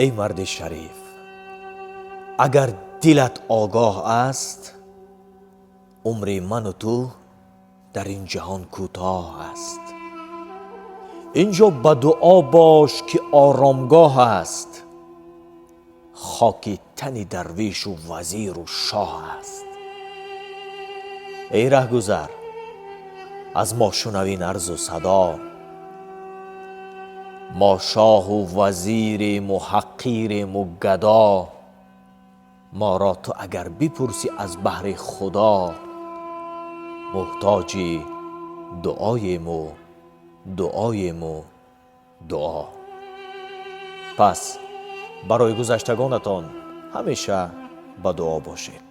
Эй марди шариф, агар дилат огоҳ аст, умри ману ту дар ин ҷаҳон кӯтоҳ аст. Ин ҷо ба дуо бош, ки оромгоҳ аст, хоки тани дарвешу вазиру шоҳ аст. Эй раҳгузар, аз мо шунав ин арзу садо: мо шоҳу вазирему ҳақирему гадо. Моро ту агар бипурсӣ, аз баҳри Худо муҳтоҷи дуоему, дуоему дуо. Пас барои гузаштагонатон ҳамеша ба дуо бошед.